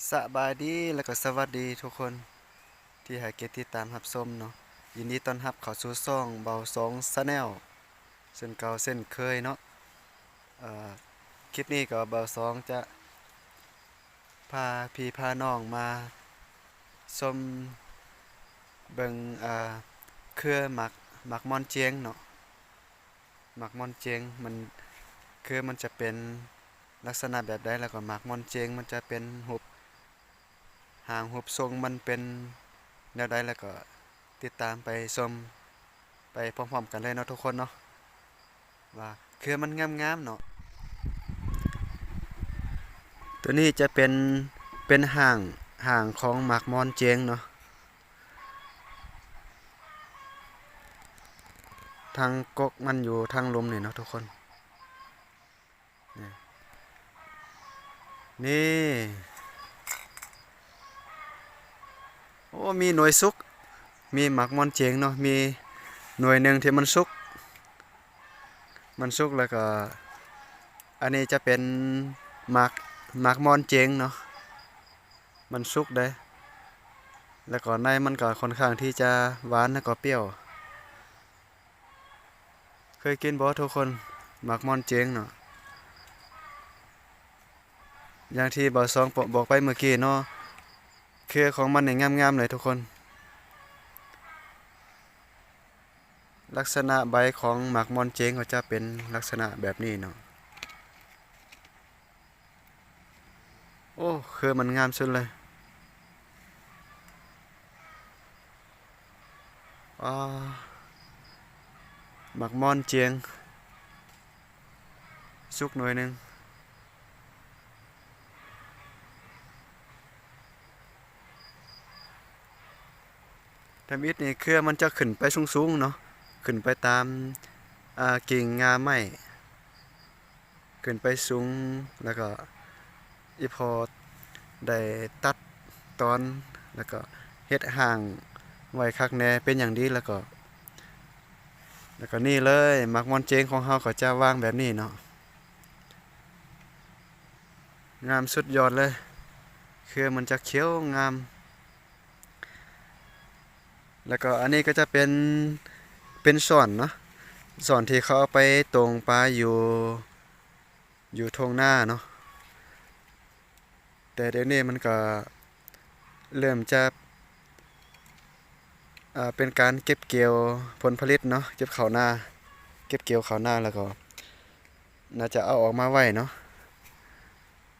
ສະບາຍດີ ແລ້ວກໍສະຫວັດດີທຸກຄົນທີ່ໃຫ້ກຽດຕິດຕາມຮັບຊົມເນາະ. ຍິນດີຕ້ອນຮັບເຂົ້າສູ່ຊ່ອງເບົາສອງ Channel ເຊັ່ນເກົ່າເຊັ່ນເຄີຍເນາະ. ເອີ ຄລິບນີ້ກໍເບົາສອງຈະພາພີ່ພານ້ອງມາຊົມເບິ່ງ ເຄືອໝາກ ໝາກມ່ອນຈຽງເນາະ. ໝາກມ່ອນຈຽງມັນ ຄືມັນຈະເປັນລັກສະນະແບບໃດ ແລ້ວກໍໝາກມ່ອນຈຽງມັນຈະເປັນຮູບຮ່າງຮູບຊົງມັນເປັນແນວໃດ ແລ້ວກໍຕິດຕາມໄປຊົມໄປພ້ອມໆກັນເລີຍເນາະທຸກຄົນເນາະ ວ່າເຄືມັນງາມໆເນາະ. ໂຕນີ້ຈະເປັນ ເປັນຮ່າງ ຮ່າງຂອງໝາກມ່ອນຈຽງເນາະ. ທັງກົກມັນຢູ່ທາງລຸ່ມນີ້ເນາະທຸກຄົນ ນີ້ ນີ້ ໂອ້ ມີໜ່ວຍສຸກ ມີໝາກມ່ອນຈຽງເນາະ ມີໜ່ວຍໜຶ່ງທີ່ມັນສຸກ ມັນສຸກ ແລ້ວກໍອັນນີ້ຈະເປັນໝາກ ໝາກມ່ອນຈຽງເນາະ. ມັນສຸກເດ້ ແລ້ວກໍໃນມັນກໍຄ່ອນຂ້າງທີ່ຈະຫວານ ແລ້ວກໍປ່ຽວ. ເຄີຍກິນບໍ່ທຸກຄົນ ໝາກມ່ອນຈຽງເນາະ? ຢ່າງທີ່ເບົາສອງບອກໄປເມື່ອກີ້ເນາະ ເຄືອຂອງມັນນີ້ງາມໆເລີຍທຸກຄົນ. ລັກສະນະໃບຂອງໝາກມ່ອນເຈງກໍຈະເປັນລັກສະນະແບບນີ້ເນາະ. ໂອ້ ເຄືອມັນງາມສຸດເລີຍ. ອາ ໝາກມ່ອນຈຽງ ສຸກໜ່ວຍໜຶ່ງ. ທຳອິດນີ້ເຄືອມັນຈະຂຶ້ນໄປສູງໆເນາະ ຂຶ້ນໄປຕາມ ອ່າ ກິ່ງງ່າໄມ້ ຂຶ້ນໄປສູງ ແລ້ວກໍອີ່ພໍ່ໄດ້ຕັດຕອນ ແລ້ວກໍເຮັດຮ່າງໄວ້ຄັກແນ່ເປັນຢ່າງດີ ແລ້ວກໍ ແລ້ວກໍນີ້ເລີຍ ໝາກມ່ອນເຈງຂອງເຮົາກໍຈະວາງແບບນີ້ເນາະ. ງາມສຸດຍອດເລີຍ ເຄືອມັນຈະຂຽວງາມ. ແລ້ວກໍອັນນີ້ກໍຈະເປັນ ເປັນຊ່ອນເນາະ ຊ່ອນທີ່ເຂົາເອົາໄປຕົງປາຢູ່ ຢູ່ທົ່ງນາເນາະ. ແຕ່ດຽວນີ້ມັນກໍເລີ່ມຈະ ອ່າ ເປັນການເກັບກ່ຽວຜົນຜະລິດເນາະ ເກັບເຂົ້ານາ ເກັບກ່ຽວເຂົ້ານາ ແລ້ວກໍໜ້າຈະເອົາອອກມາໄວ້ເນາະ